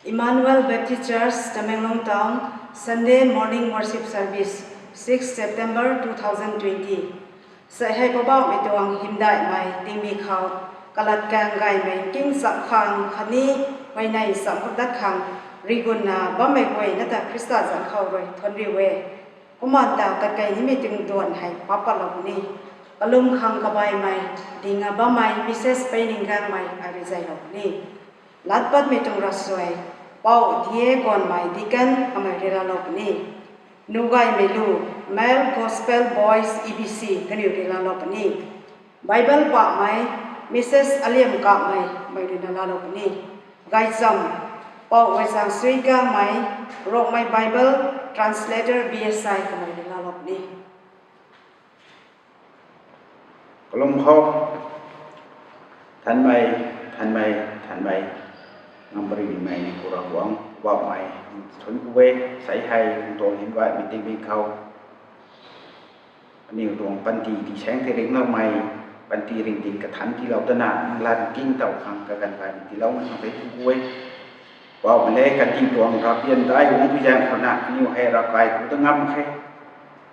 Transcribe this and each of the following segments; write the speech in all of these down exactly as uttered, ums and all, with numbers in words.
Emmanuel Baptist Church, Tamenglong Town, Sunday Morning Worship Service, six September two thousand twenty. Sei hei Poubauhmei tuang hymdaihmei tingmik khou, kalat kang gaymei king cham khang khatni huayney cham khou dat khang, rigunna bammei guay na ta Khrista zanc khou rui thuanc riu e. Kumna ta kakai nimei tuang duan hei paap patlou puni. Kalum khang kabaimei, ding a bammei, Mrs Peininggangmei ai rui zaylou puni. Lat patmei tuang ravsuai, Pou Diagonmei Deacon kamei rui laalou puni. Nugaymei lu, Male Gospel Boys E B C kaniw rui laalou puni. Bible pahmei, Mrs Aliam Kapmei mei rui na laalou puni. Gaychamv, Pou Gaychang Suigangmei, Rongmei Bible Translator B S I kamei rui laalou puni. Kalum khou, thanmei, thanmei, thanmei, ngamparymei ni kura guang, Poubauhmei, thuanc ku e, sei hei, tuang hymdaihmei tingmik khou. Aniu tuang panty tisaeng tei ringloumei, panty ringting kathanc tiilou tana, nang lat kingtow khang kaganv gaymei tiiloumei khang tei thuanc ku e. Poubauhmei le, kandih tuang ravpian dai guang pui zaeng khou na, aniu hei ravkai ku ta ngam khe.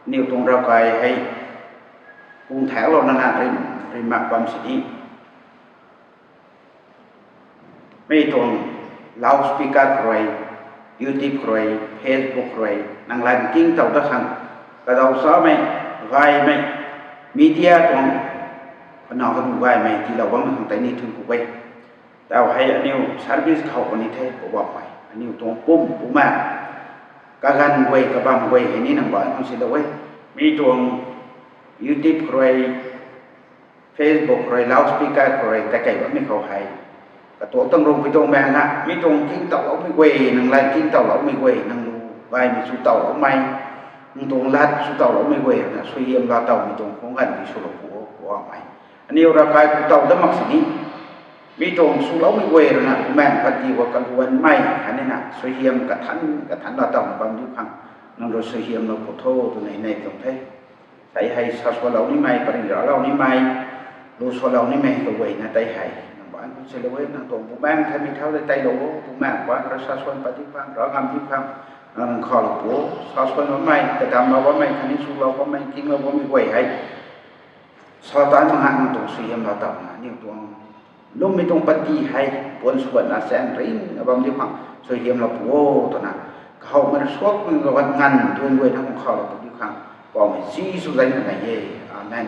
Aniu tuang ravkai hei, kung thaeklou nana rim, rim mak bam sini. Mi tuang loudspeaker khou rui, YouTube khou rui, Facebook khou rui, nang lat kingtow dat khang, kadaw samei, gaymei, media tuang, kanaw kanu gaymei tiilou bammei khang tei ni thuanc ku e. Tau hei aniu service khou puni the, Poubauhmei. Aniu tuang pum, pumei, kaganv guay, kabamv guay hei ni nang baanc khang silou e. Mi tuang YouTube khou rui, Facebook khou rui, loudspeaker khou rui, kakai bammei khou hei, katuak tang rungpui tuang mei na, mi tuang kingtowloumei guay, nang lat kingtowloumei guay, nang lu gaymei swtowloumei, nang tuang lat swtowloumei guay na, suaihiam laatowmei tuang khang ganv di swlou pu o, Poubauhmei. Aniu ravkai ku tow dat mak sini, mi tuang swloumei guay rui na, Bumaengh Panty khou kaluanmei khatni na, suaihiam kathanc, kathanc laatowna bam diu khang, nang rui suaihiamlou pu tho, twna nei tuang the. Sei hei sa sualou nimei, pary raclou nimei, lu sualou nimei kaguayna tei hei, nang baanc khang silou e, nang tuang Bumaengh thaymei thau tei teilou o, Bumaengh Panty rui sa suan pat diu khang, rav ngam diu khang, nang khou lou pu o, sa suanlou bammei, kadamlou bammei, khatni swlou bammei, kinglou bammei guay hei, Satan mangna nang tuang suaihiam laatowna, aniu tuang lwmmei tuang panty hei, puan suanna chaeng ringna bam diu khang, suaihiamlou pu o, twna, kahowmei rasuakmei nganv duan guay nang khou lou pu diu khang, Poubauhmei Jisu zanc khou nei e. Amen.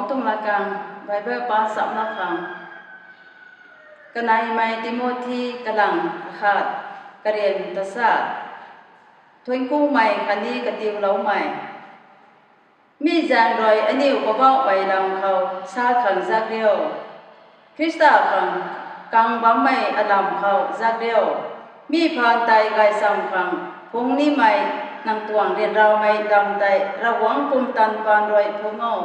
Tumlakang Bible pa samlakang. Kaneimei Timothy kalang akhat, karian tachat. Thuanc kumei khatni katiuloumei. Mi zaeng rui aniu Poubauhmei lam khou sa khang zak rio. Khrista khang kang bammei alam khou zak rio. Mi phaan tei gaychamv khang phungc nimei nang tuang ryanramei lam tei Ravguangc pumtan paan rui phungc o.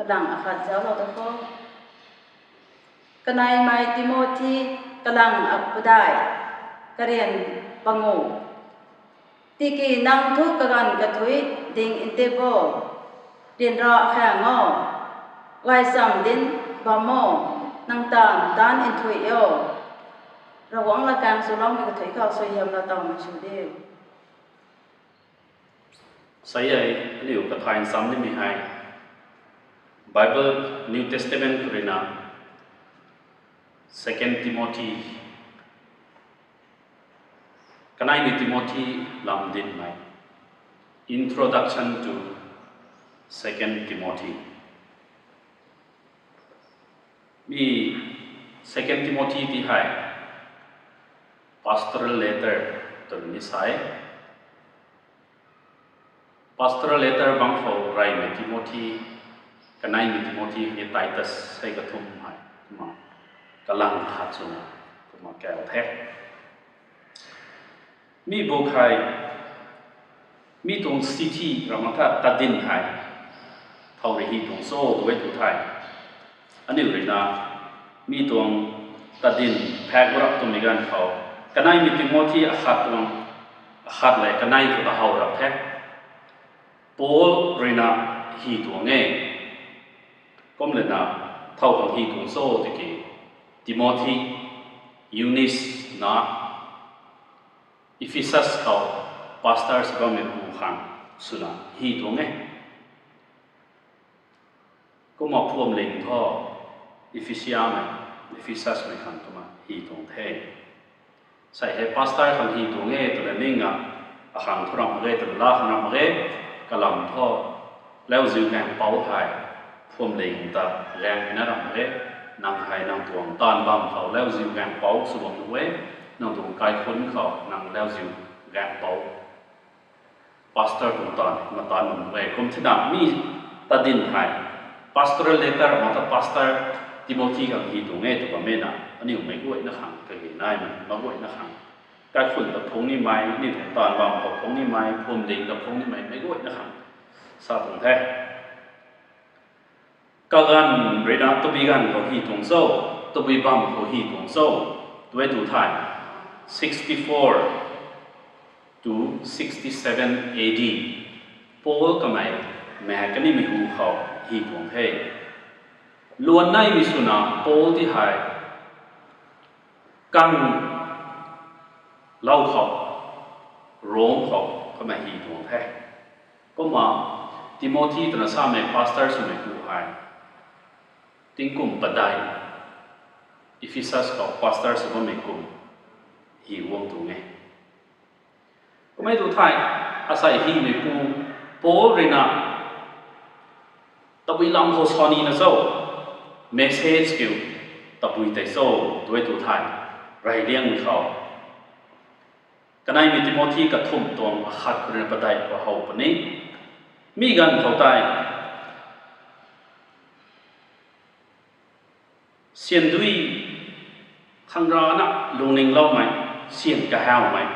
Kalang akhat zauclou ta kho. Kaneimei Timothy kalang akhat, karian pangu. Tiki nang thu kaganv kathuic ding ntip o, ryanra khaeng o, gaychamv dinc bam o, nang taanv taanc nthuih o. Ravguangc latkaeng swloumei kathuic khou suaihiamlou tawmei sw diu. Sa e, aniu kathay nchamc nimei hei Bible New Testament khou ruina Second Timothy, kaneimei Timothy lam dinmei, Introduction to Second Timothy. Mi Second Timothy ti hei pastoral letter twna ni sa e. Pastoral letter bang khou reymei Timothy, kaneimei Timothy khatni Titus hei kathumh hei kumna kalang khat swna kumna kau the. Mi bu hei, mi tuang city ramh tha tadin hei thow rui hy tuang cho tw e tw thei, aniu ruina mi tuang tadin phak rap twmei ganv khou, kaneimei Timothy akhat tuang, akhat lev kanei khou ta how rap the. Paul ruina hy tuang e. Kum lana thow khang hy tuang cho tiki, Timothy, Eunice na Ephesus khou pastor sw bammei pu khang swna hy tuang e. Kumna phuamling thu Ephesia mei, Ephesus mei khang kumna hy tuang the. Sei hei pastor khang hy tuang e twna ning a, akhang thu ramh mak ge twna la khang ramh mak ge, kalam thu lauziu gaengpouc hei phuamling ta gaengmei na ramh mak ge. Nang hei nang tuang taanv bam khou lauziu gaengpouc sw bam nuh e, nang tuang kaikhunc khou nang lauziu gaengpouc pastor tuang taanv mataanv bam nuh e. Kum thina mi tadin hei pastoral letter mata pastor Timothy khang hy tuang e tw bammei na, aniu meic guayna khang kage naimei, meic guayna khang kaikhunc ta phungc nimei, aniu tuang taanv bam khou phungc nimei, phuamling ta phungc nimei, meic guayna khang sa tuang the. Kaganv ruina tabui ganv khou hy tuang cho, tabui bam khou hy tuang cho tw e tw thei, sixty-four to sixty-seven A D, Paul kamei maek kanimei hu khou hy tuang the. Luan naimei swna Paul ti hei kang lou khou, Rome khou kamei hy tuang the. Kumna Timothy twna samei pastor swmei pu hei tingkum padeih Ephesus khou pastor sw bammei kum hy guang tuang e. Kummei tu thei, asei hymeipu Paul ruina tabui lam khou sa nina cho, message kiu tabui tei cho tw e tu thei, reyliangmei khou kaneimei Timothy kathumh tuang akhat khou ruina padeih khou how puni. Mi ganv khou tei syan dui khang rana lungningloumei, syan kahawmei,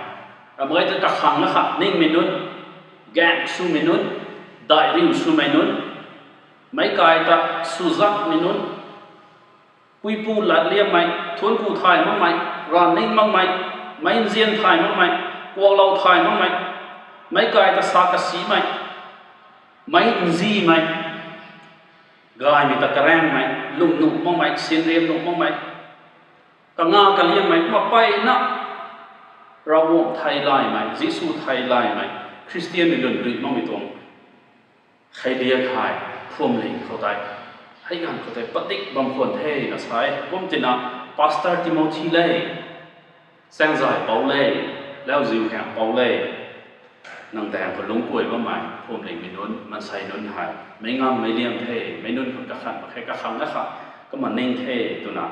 ramh mak ge ta kakhangna kha ningmei nunc, gaeng swmei nunc, daihriu swmei nunc, meic kai ta swzakmei nunc, puipu latliammei, thuancku thay makmei, ranv ning makmei, meic nzian thay makmei, kuaklou thay makmei, meic kai ta sa kasimei, meic nzimei, gaymei ta karaengmei, lungh nuh makmei, sinriam nuh makmei, kanga kaliammei, kumna mpeyna Ravguangc theilaymei, Jisu theilaymei, Khristianmei lun rui makmei tuang kheiliak hei phuamling khou tei, hei ganv khou tei padik bam khwan thena sa e. Kum tina Pastor Timothy le, chaengzaipouc le, lauziu gaengpouc le, nang daeng khou lungc kuay bammei, Phuamlingmei nunc, maansei nunc hei meic ngam meic liam the, meic nunc khang kakhang mak khe, kakhang na kha, kumna ning the twna,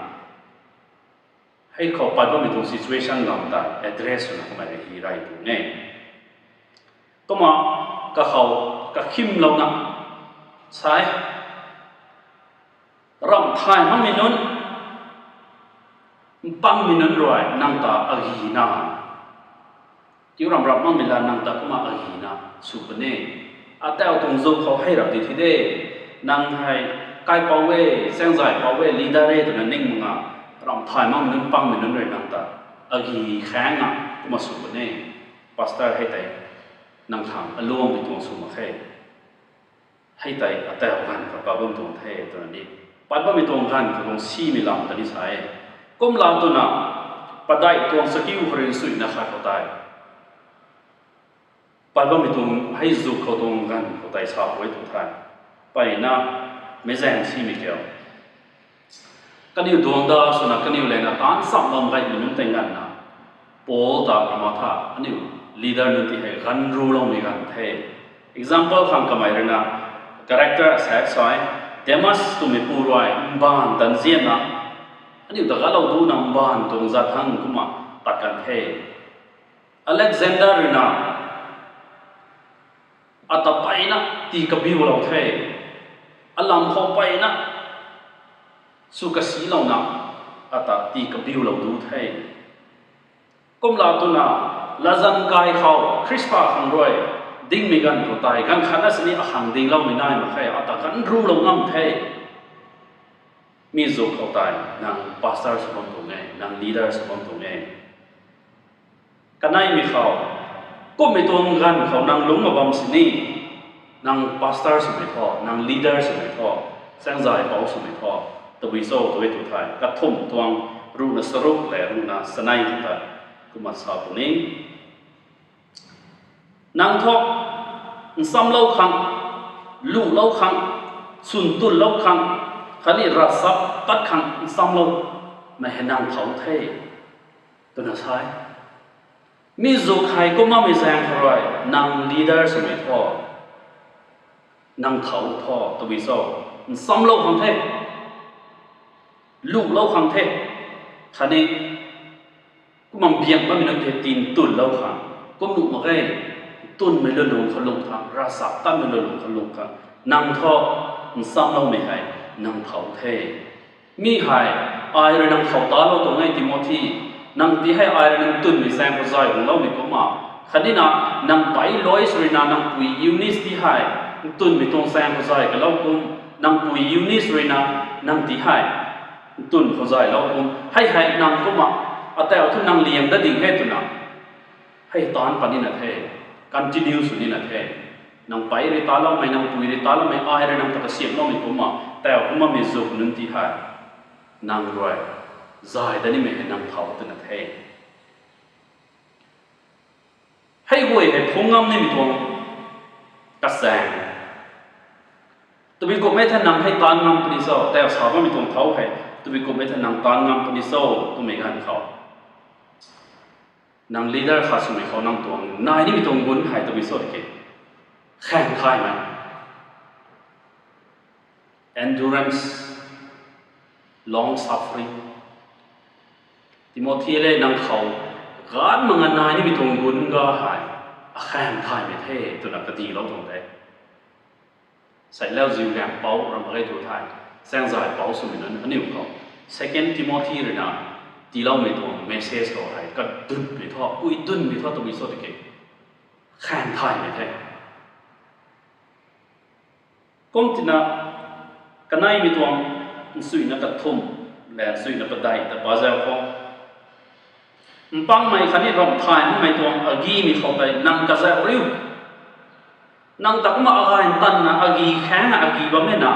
hei khou pat bammei tuang situation lam ta address swna kamei rui hi rey tuang e. Kumna kakhou kakhimlouna sa e, ramh thay makmei nunc, mpangmei nunc rui nang ta agina, kiu ramh ramh makmei la nang ta kumna agina sw puni e. Atau tuang zuk khou hei rap di thi de, nang hei kaipouc e, saengzaipouc e, leader e twna ning mak nga, ramh thay makmei nunc, mpangmei nunc rui nang ta agi khaeng na kumna sw puni e. Pastor hei tei nang khang aluangmei tuang sw mak khe. Hei tei atau ganv khou pat bam tuang the twna ni, pat bammei tuang ganv khou tuang simei lam ta ni sa e. Kumla twna, padeih tuang chakiu khou rui nsuina khat khou tei pat bammei tuang hei zuk khou tuang ganv khou tei sa hu e tu the. Mpeyna, meic zaeng simei kiu, kaniw duangcda swna kaniw lana taanc cham bam gaymei nunc tei nganvna, Paul ta ama tha, aniu leader nunc ti hei ganv ruloumei ganv the. Example khang kamei ruina character asaekc sa e, Demas twmei pu rui mbaanv tanzianna, aniu ta galou duna mbaanv tuang zat thangc kumna tat kan the. Alexander ruina ata mpeyna tii kabiulou the, alam khou mpeyna sw kasilouna ata tii kabiulou du the. Kumla twna, latzan kai khou Khrista khang rui dingmei ganv khou tei ganv khatna sini akhang dingloumei nai mak khe, ata ganv rulou ngam the. Mi zuk khou tei nang pastor sw bam tuang e, nang leader sw bam tuang e. Kaneimei khou, kummei tuang ganv khou nang lungc mak bam sini, nang pastor swmei thu, nang leader swmei thu, saengzaipouc swmei thu, tabui cho tu e tu the. Kathumh tuang ruhna charuk le ruhna chanei khou tei kumna sa puni. Nang thu nchamlou khang, luhlou khang, swn tunlou khang, khatni ravchaptat khang nchamloumei hei nang thau the, twna sa e. Mi zuk hei kumna mei zaeng khou rui nang leader swmei thu, nang thau thu tabui cho, nchamlou khang the, luhlou khang the, khatni kumna biak bammei nunc tei tii ntunlou khang, kum nuh mak ge, ntunmei lwnlung khou lung khang, ravchaptatmei lwnlung khou lung khang, nang thu nchamloumei hei nang thau the. Mi hei, ai rui nang khou talou tuang e Timothy, nang ti hei ai rui nang ntunmei zaeng khou zay guangloumei kumna, khatni na, nang pei Lois ruina nang pui Eunice ti hei ntunmei tuang zaeng khou zay kalou kum, nang pui Eunice ruina nang ti hei ntun khou zaylou kum, hei hei nang kumna, atau thu nang liang dat ding he twna, hei taanc pat nina the, continue sw nina the. Nang pei rui taloumei, nang pui rui taloumei, ai rui nang ta kasiamhloumei kumna, tau kumna mi zuk nunc ti hei nang rui zay dat nimei hei nang thau twna the. Hei guay hei phungc ngam nimei tuang kasaeng, tabui kumhmei the nang hei taanc ngam puni cho, tau sa bammei tuang thau hei, tabui kumhmei the nang taanc ngam puni cho twmei ganv khou, nang leader khat swmei khou nang tuang nai nimei tuang gun hei tabui cho tiki, khaeng thaymei, endurance, long suffering. Timothy le nang khou ganv mak nga nai nimei tuang gun ga hei akhaeng thaymei the twna kadilou tuang the. Sei lauziu gaengpouc ram mak ge tu thei, saengzaipouc swmei nunc aniu khou Second Timothy ruina tiiloumei tuang message khou hei kadunmei thu, pui dunmei thu tabui cho tiki, khaeng thaymei the. Kum tina, kaneimei tuang nsuina kathumh le nsuina padeih ta pazau khou, mpangmei khatni ramh thay makmei tuang agimei khou tei nang kazauh riu. Nang ta kumna agay ntanna agi khaengna agi bam e na,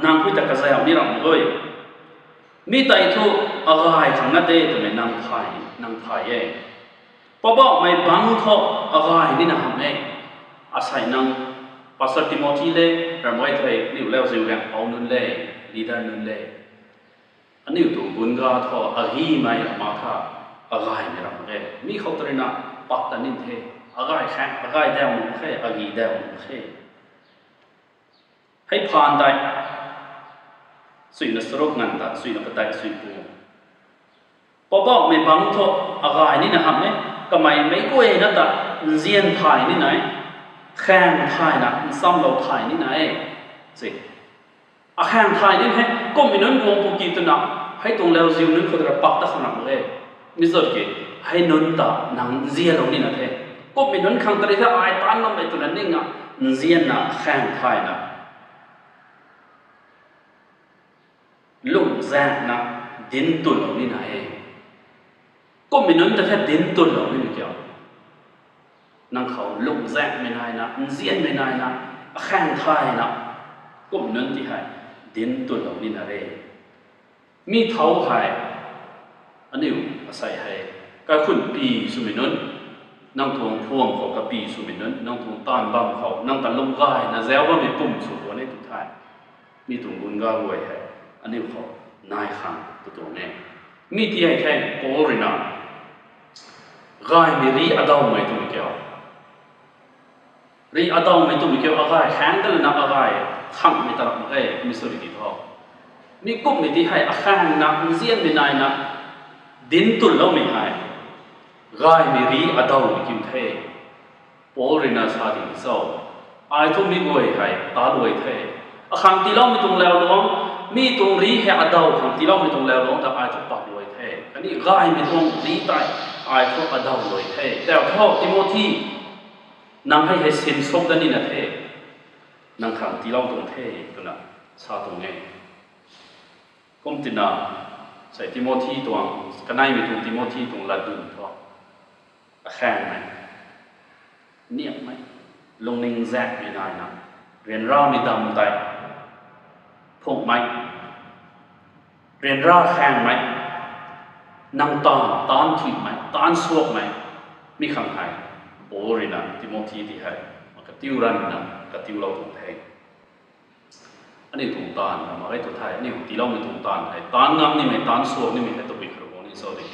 nang hui ta kazauh ni ramh mak e. Mi tei thu agay khang na de twmei nang thay, nang thay e. Poubauhmei bangc thu agay nina hamh e. Asei nang Pastor Timothy le, ramh mak ge thei, aniu lauziu gaengpouc nunc le, leader nunc le, aniu tuang gun ga thu agimei ama tha, agaymei ramh mak ge. Mi khou ta ruina pak ta nin the, agay khaeng, agay dauh mak khe, agi dauh mak khe. Hei phaan tei, suina saruk nganv ta, suina padeih, sui pu. Poubauhmei bangc thu agay nina hamh e, kamei meic guayna ta nzian thay nina e, khaeng thayna nchamlou thay nina e. Se, akhaeng thay nin hei, kumhmei nunc guang pu ki twna, hei tuang lauziu nunc khou ta rui pak ta khang ram mak e. Mi zat ki, hei nunc ta nang nzianlou nina the. Kumhmei nunc khang ta rui the ai taanc bammei twna ning a, nzianna khaeng thayna, lungzaekna dinc twlou nina e. Kumhmei nunc ta the dinc twlou nina kiu. Nang khou lungzaekmei naina, nzianmei naina, akhaeng thayna, kumhmei nunc ti hei dinc twlou nina re. Mi thau hei, aniu asei hei, kaikhunc pi swmei nunc, nang tuang phuam khou kapy swmei nunc, nang tuang taanv bam khou nang ta lung gayna zauc bammei pum sw tuang e tu the. Mi tuang gun ga guay hei, aniu khou nai khang tu tuang e. Mi ti hei the, Paul rui na, gaymei ri adawmei twmei kiu. Ri adawmei twmei kiu, agay khaeng ta lana agay khangmei ta ram mak e, mi sw ri ti thu. Mi kumhmei ti hei akhaengna, nzianmei naina, dinc twloumei hei, gaymei ri adawmei kiu the. Paul rui na sa di cho, ai thu mi guay hei taluai the. Akhang tiiloumei tuang lau luang, mi tuang ri hei adaw khang tiiloumei tuang lau luang ta ai thu pak luai the. Khatni gaymei tuang ri tei ai thu adaw luai the. Tau thu Timothy, nang hei hei sinsuk dat nina the, nang khang tiilou tuang the, twna sa tuang e. Kum tina, sei Timothy tuang, kaneimei tuang Timothy tuang latdyn thu, akhaengmei, niamhmei, lungning zaekmei naina, ryanramei dam tei phunghmei, ryanra khaengmei, nang taanv, taanv thuimei, taanv suakmei, mi khang hei, Paul rui na Timothy ti hei, ma katiu ranvna, katiulou tuang the. Aniu tuang taanv, na mak e tu thei, aniu tiiloumei tuang taanv hei, taanv ngam nimei, taanv suak nimei hei tabui kharguang ni cho de,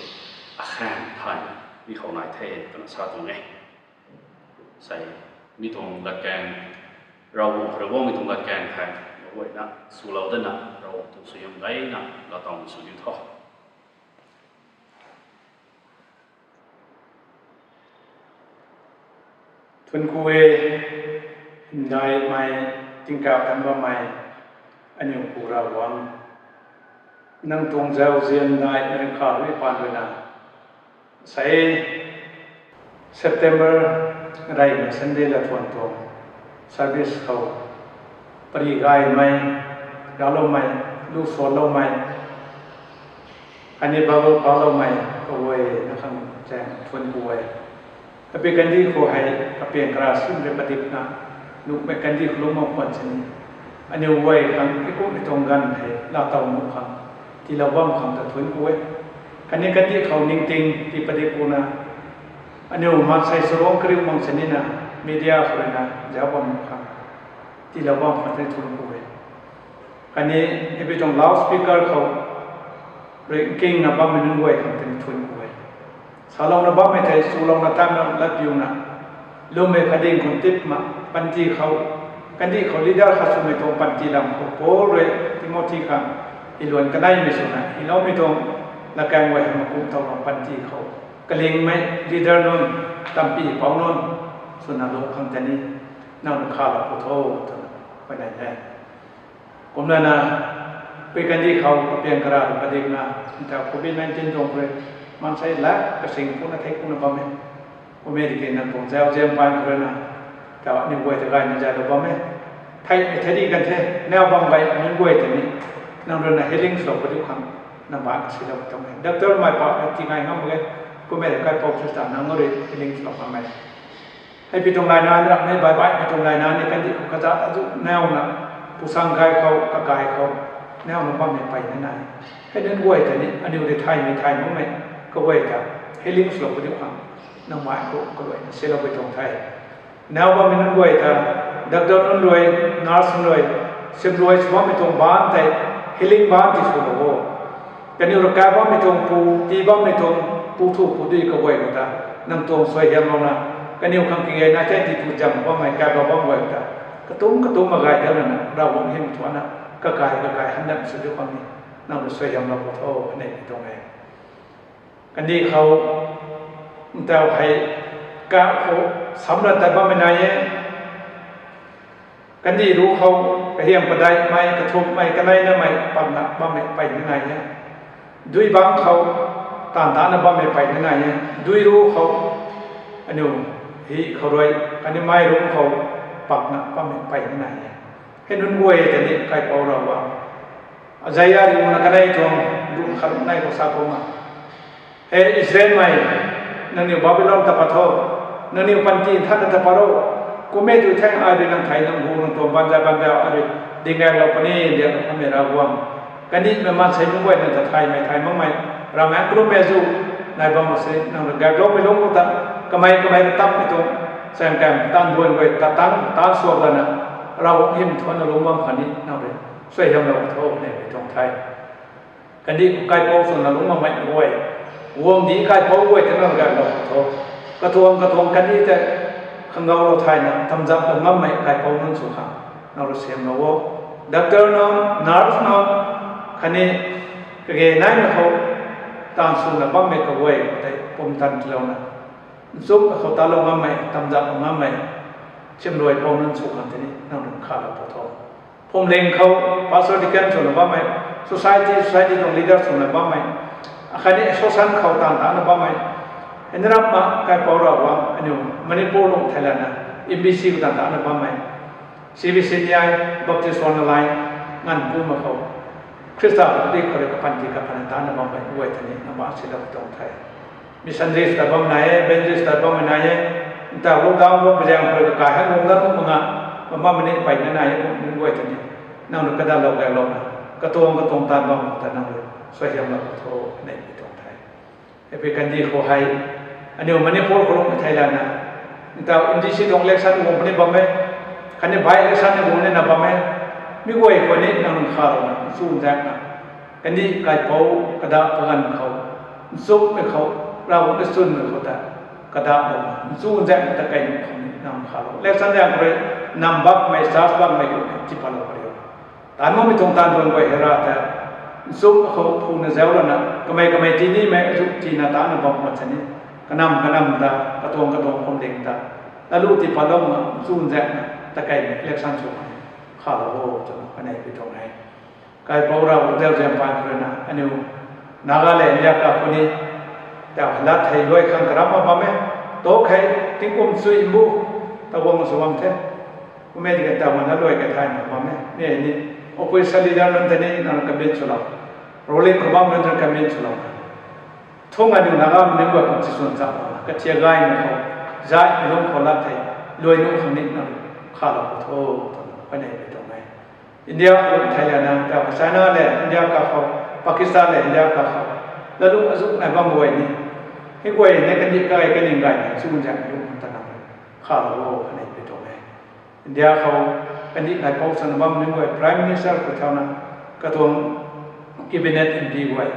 akhaeng thayna, mi khou nai the, twna sa tuang e. Sei, mi tuang latkaeng, Ravguangc kharguangmei tuang latkaeng hei, maguayna swlou datna, Ravguangc tuang suaihiam gayna, laatowmei sw diu tho. Thuanc ku e, ndaimei, tingkauh kan bammei, aniu Pu Ravguangc, nang tuang zauzian ndaimei kha rui paan ruina, sei September reymei Sunday lathuan tuang service khou, pary gaymei, racloumei, lu suanloumei, khatni Bible paloumei kaguayna khang zaeng thuanc ku e. Api kandih khou hei kapiang kara sim rui padikna, nuhmei kandih khou lungc mak khwan sini, aniu guay khang heikumhmei tuang ganv hei laatow nuh khang, tiilou bam khang ta thuanc ku e. Khatni kandih khou ningting tii padik kuna, aniu maansei charuangc kariu mang sinina, media khou ruina zauc bam nuh khang, tiilou bam khang tei thuanc ku e. Khatni, api tuang loudspeaker khou rui nkingna bammei nunc guay khang tei ni thuanc ku e. Salouna bammei thei, swlouna tanna latpiuna, lwmmei khatding khou tipma, panty khou, kandih khou leader khat swmei tuang panty lam khou Paul rui Timothy khang, iluan kaneimei swna, iloumei tuang latkaeng guay hei makumh towna panty khou, kalingmei leader nunc, tampy pou nunc, swna lung khang tei ni, nang rui khalou pu tho, twna, huayney the. Kumlana, pui kandih khou kapiang kara rui padikna, nta covid nineteen tuang rui, maansei lak kasing puna thei kuna bam e. Kummei tiki nang tuang zauzian paan khou ruina, ta aniu guay ta gayna zaylou bam e. Theihmei thei di kan the, nau bam gay nunc guay tei ni, nang ruina healing swlou padiu khang, nang baan silou tang e. Doctor mei pa, ti ngai ngam mak ge, kummei kaipouc Khrista nang rui healing swlou bam e. Heipi tuang layna ni ramhmei, baihbaihmei tuang layna ni kandih khou kazat azu nauna, pusang gay khou, kagay khou, nauna bammei peyna nai. Hei nunc guay ta ni, aniu rui thaymei thay makmei, kaguay ta, healing swlou padiu khang, nang mei khou kaluaina silou pui tuang the. Nau bammei nunc guay ta, doctor nunc rui, nurse nunc rui, simrui sw bammei tuang baan tei, healing baan ti swlou o. Kaniw rui kai bammei tuang pu, tii bammei tuang pu thu pu dui kaguay khou ta, nang tuang suaihiamlouna, kaniw khang kagena tei ti tu zam bammei kai bam bam guay ta, Katum katum ma gay dat lana Ravguangc hym thuanna kakai kakai han dat sw diu khang ni nang rui suaihiamlou pw tho, kanei tuang e. Kandih khou ntaw hei ka khou samna tat bammei nai e. Kandih ru khou kahiam padeihmei, kathumhmei, kaneina mei pakna bammei peyna nai e. Dui bangc khou taanv tana bammei peyna nai e. Dui ru khou aniu hi khou rui khatni mei ru khou pakna bammei peyna nai e. Hei nunc guay ta ni kaipouc Ravguangc, Isaia rui na kanei tuang ruh khat nai khou sa kumna, He Israelmei, nangniw Babilon ta pat tho, nangniw panty nthanna ta pat ro, kum e tu theng ai rui nang thei nang hu nang tuang banza banza ai rui dingaylou puni, ndiak kamei Ravguangc. Kandihmei maansei nunc guay nang ta thaymei thay makmei, ravmaengc kalummei zu nai bam mak sini nang rui gaekloumei lungc khou ta, kamei kamei rui tapmei tuang chaeng kam taanv duan guay ta tang taanv suak lana Ravguangc hym thuanna lungc bam khatni nang rui suaihiamlou tho, kanei tuang the. Kandih khou kaipouc swna lungc bammei guay, guangcdic kaipouc guay ta nang gaeklou tho. Katuang katuang kandih tei khanggaulou thayna tamzap lou ngammei kaipouc nunc sw khang nang rui siamlou o. Doctor nunc, nurse nunc, khatni kage naimei khou taanv swna bammei kaguay khou tei pumtan tiilouna nchumhmei khou talou ngammei, tamzap lou ngammei siamruai pou nunc sw khang tei ni nang rui khalou pw tho. Phuamling khou pastor, deacon swna bammei, society society tuang leader swna bammei, akhatni association khou taanv tana bammei, hei ni ramhna kaipouc Ravguangc, aniu Manipur lung theilayna M B C khou taanv tana bammei, C B C N I, Baptist Online, nganv kumna khou Khrista di khou rui kapanty kapana tana bammei guay ta ni nang bangc silou tuang the. Missionaries ta bam nai e, evangelist ta bam nai e, ntaw lockdown bam pazaeng khou rui kakai hei lungc dat lungc mak nga bam bammei ni peyna nai e, kum nunc guay ta ni nang rui kadatlou gaylouna katuang katuang taanv bam ta nang rui suaihiamlou tho, kanei tuang the. Hei pui kandih khou hei aniu Manipur khou lung theilayna ntaw M D C tuang election guang puni bam e, khatni by election ni guang nina bam e, mi guay khou ni nang rui khalouna nchumhzaekna kandih kaipouc kadah kaganv khou nchumhmei khou, Ravguangc ta chwnmei khou ta kadahlouna nchumhzaekna ta kei nuh khang ni nang khalou. Election zaeng khou rui nam bakmei, church bakmei khou ni tipatlou kariu. Taanv makmei tuang taanv duan guay hei ra ta nchumh khou phuna zauc lana kamei kamei tinimei azu tina tana bam mak sini, kanam kanam ta, katuang katuang phuamling ta lalu tipatlou ma nchumhzaekna ta keimei election sw khang ni khalou o twna kanei pui tuang e. Kaipouc Ravguangc, Zauzian Paan khou rui na aniu Nagaland India ka khou ni taw lat hei luai khang karam ma bam e. Tok hei tingkum chui mbu ta guang sw bam the. Kum e tiki taw mana luai ka thay ma bam e. Mi hei ni opposition leader nunc ta ni nang convince swlou, ruling khou bam nunc ta convince swlou, thung aniu Naga mei nunc guay khang chiswn cham kathiak gaymei khou, zaihmei lungc khou lat hei luai nuh khang ni nang khalou pw tho twna kanei pui tuang e. India khou lung theilayna taw China le India ka khou, Pakistan le India ka khou lalu azu nai bam guay ni, hei guay ni kandih kai kaning gayna nchumhzaekna lungc ta nang khalou o, kanei pui tuang e. India khou kandih kaipouc swna bam nunc guay, Prime Minister khou thauna katuang cabinet M P guay,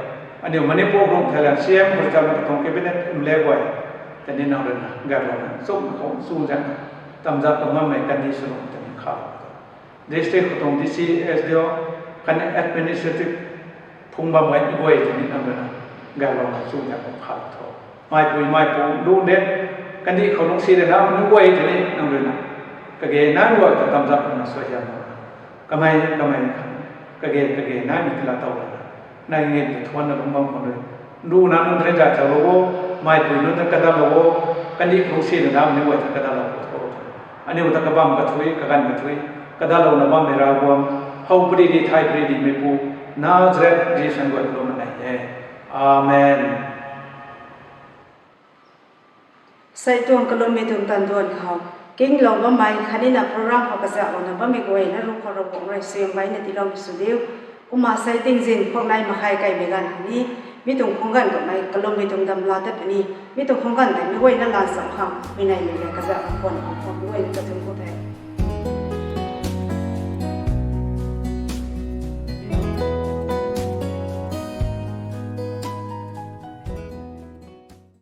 aniu Manipur lung theilayna C M khou thauna katuang cabinet M L A guay ta ni nang rui na gaeklouna nchumhmei khou nchumhzaekna tamzap lou ngammei kandih sw lung ta ni khalou. District khou tuang D C, S D O, khatni administrative phung bam gay guay ta ni nang rui na gaeklouna nchumhzaekna khalou tho. Meipui meipu lungc de, kandih khou lungcsi rui na nunc guay ta ni nang rui na kage nai guay ta tamzap lana suaihiamlouna, kamei kamei khang kage kage naimei tila tow lana, nai ngin ta thuanna lungc bam khang rui, nruna nunc ta rui zay chaulou o, meipui nunc ta kadatlou o, kandih khou lungcsi rui na nunc guay ta kadatlou o tho. Aniu ta kabam kathui, kaganv kathui, kadalouna bammei Ravguangc, how pary di thay pary di meipu, Nazareth Jisu zanc guay kalumna nei e. Amen. Sei tuang kalummei tuang taanv duan khou kinglou bammei khatni na program khou kazauhlouna bammei guayna ruc khou Ravguangc rui suaihiam gayna tiiloumei sw diu. Kumna sei tingzin khwang nai mak khe, kaimei ganv ni mi tuang khwang ganv kummei kalummei tuang damla tat puni, mi tuang khwang ganv tei mi guayna lan sam khang mi neimei le kazauh khwan khang khwang guayna kachun